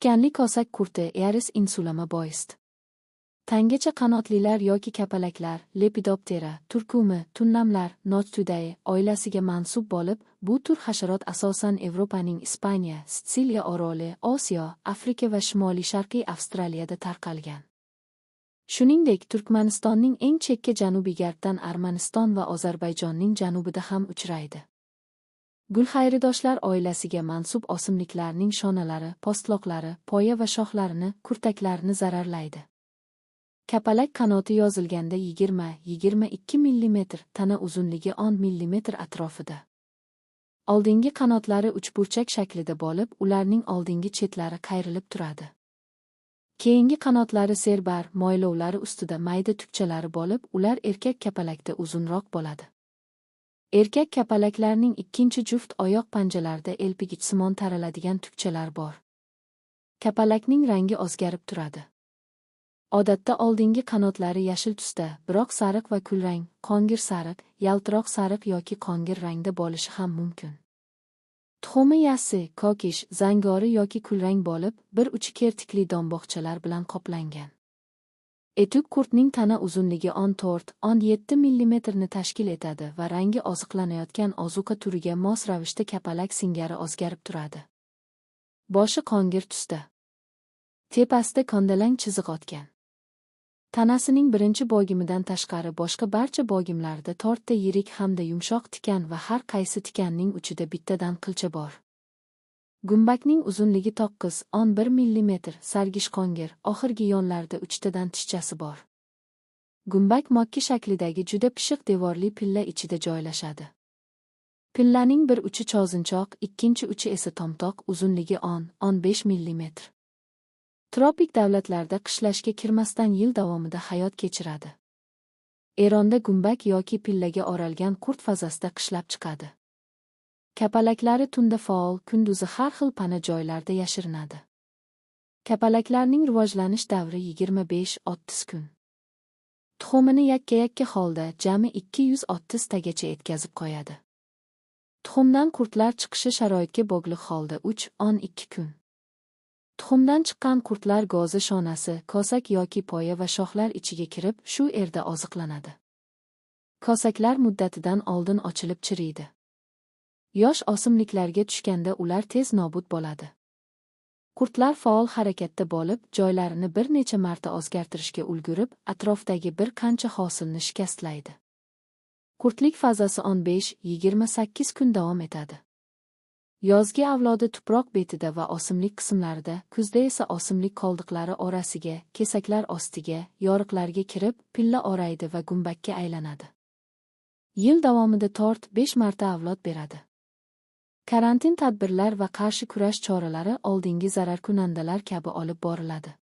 Tikanli kosak qurti Eris insulama boist. Tangacha qanotlilar yoki kapalaklar, Lepidoptera, turkumi, tunnamlar, Noctuidae oilasiga mansub bo'lib, bu tur hasharot asosan Yevropaning Ispaniya, Sitsiliya oroli, Osiyo, Afrika va shimoliy-sharqiy Avstraliyada tarqalgan. Shuningdek, Turkmanistonning eng chekka janubiy-g'arbdan Armaniston va Ozarbayjonning janubida ham uchraydi. Gulxayridoshlar oilasiga mansub o'simliklarning shonalari, postloqlari, poya va shoxlarini, kurtaklarini zararlaydi. Kapalak qanoti yozilganda 20-22 mm, tana uzunligi 10 mm atrofida. Oldingi qanotlari uchburchak shaklida bo'lib, ularning oldingi chetlari qayrilib turadi. Keyingi qanotlari serbar, moylovlari ustida mayda tukchalari bo'lib, ular erkak kapalakda uzunroq bo'ladi. Erkak kapalaklarning ikkinchi juft oyoq panjalarida elpigichsimon taraladigan tukchalar bor. Kapalakning rangi o'zgarib turadi. Odatda oldingi qanotlari yashil tusda, biroq sariq va kulrang, qongir sariq, yaltiroq sariq yoki qongir rangda bo'lishi ham mumkin. Tuxumi yassi, kokish, zangori yoki kulrang bo'lib, bir uchi kertikli domboqchalar bilan qoplangan. Etuk qurtning tana uzunligi 14-17 mm ni tashkil etadi va rangi oziqlanayotgan ozuqa turiga mos ravishda kapalak singari o'zgarib turadi. Boshi qongir tusda. Tepasida kondalang chiziq otgan. Tanasining birinchi bo'gimidan tashqari boshqa barcha bo'gimlarida to'rtta yirik hamda yumshoq tikan va har qaysi tikanning uchida bittadan qilcha bor. Gumbakning uzunligi 9-11 mm, sarg'ish-qong'ir, oxirgi yonlarida uchtadan tishchasi bor. Gumbak mokki shaklidagi juda pishiq devorli pilla ichida joylashadi. Pillaning bir uchi cho'zinchoq, ikkinchi uchi esa tomtoq, uzunligi 10-15 mm. Tropik davlatlarda qishlashga kirmasdan yil davomida hayot kechiradi. Eronda gumbak yoki pillaga o'ralgan qurt fazasida qishlab chiqadi. Kapalaklari tunda faol, kunduzi har xil pana joylarda yashirinadi. Kapalaklarning rivojlanish davri 25-30 kun. Tuxumini yakka-yakka holda jami 230 tagacha yetkazib qo'yadi. Tuxumdan qurtlar chiqishi sharoitga bog'liq holda 3-12 kun. Tuxumdan chiqqan qurtlar g'oza shonasi, kosak yoki poya va shoxlar ichiga kirib, shu yerda oziqlanadi. Kosaklar muddatidan oldin ochilib chiriydi. Yosh o'simliklarga tushganda ular tez nobud bo'ladi. Qurtlar faol harakatda bo'lib, joylarini bir necha marta o'zgartirishga ulgurib, atrofdagi bir qancha hosilni shikastlaydi. Qurtlik fazasi 15-28 kun davom etadi. Yozgi avlodi tuproq betida va o'simlik qismlarida, kuzda esa o'simlik qoldiqlari orasiga, kesaklar ostiga, yoriqlarga kirib, pilla o'raydi va gumbakka aylanadi. Yil davomida 4-5 marta avlod beradi. Karantin tadbirlar va qarshi kurash choralari oldingi zararkunandalar kabi olib boriladi.